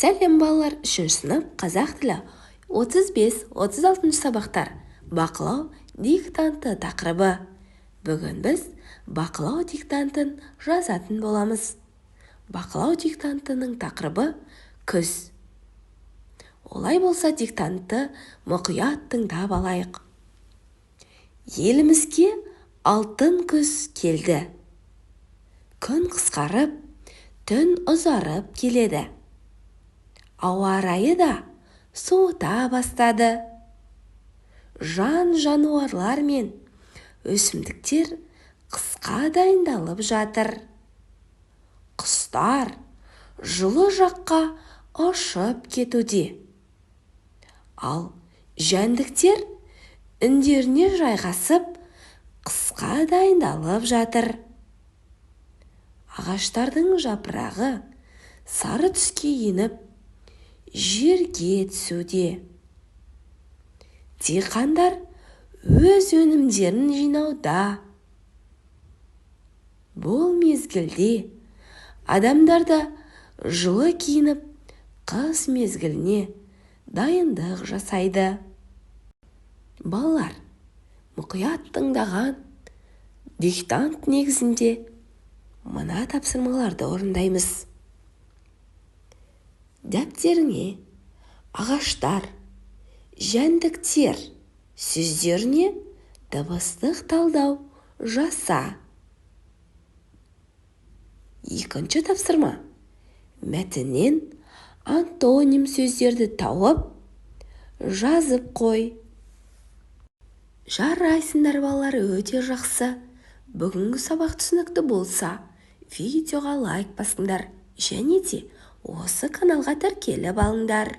Сәлем, балалар! Үшінші сынып, қазақ тілі, 35-36 сабақтар. Бақылау диктанты тақырыбы. Бүгін біз бақылау диктантын жазатын боламыз. Бақылау диктантының тақырыбы – күз. Олай болса, диктантты мұқият тыңдап алайық. Елімізге алтын күз келді. Күн қысқарып, түн ұзарып келеді. Ауа райы да суыта бастады. Жан жануарлар мен өсімдіктер қысқа дайындалып жатыр. Құстар жылы жаққа ұшып кетуде, ал жәндіктер індеріне жайғасып, қысқа дайындалып жатыр. Ағаштардың жапырағы сары түске еніп, жерге түсуде. Диқандар өз өнімдерін жинауда. Бұл мезгілде адамдар да жылы киініп, қыс мезгіліне дайындық жасайды. Балалар, мұқият тыңдаған диктант негізінде мына тапсырмаларды орындаймыз. Дәптеріңе ағаштар, жәндіктер сөздеріне дыбыстық талдау жаса. Екінші тапсырма: мәтіннен антоним сөздерді тауып, жазып қой. Жарайсыңдар, балалар, өте жақсы! Бүгінгі сабақ түсінікті болса, видеоға лайк басыңдар және де осы каналға тіркеліп алыңдар.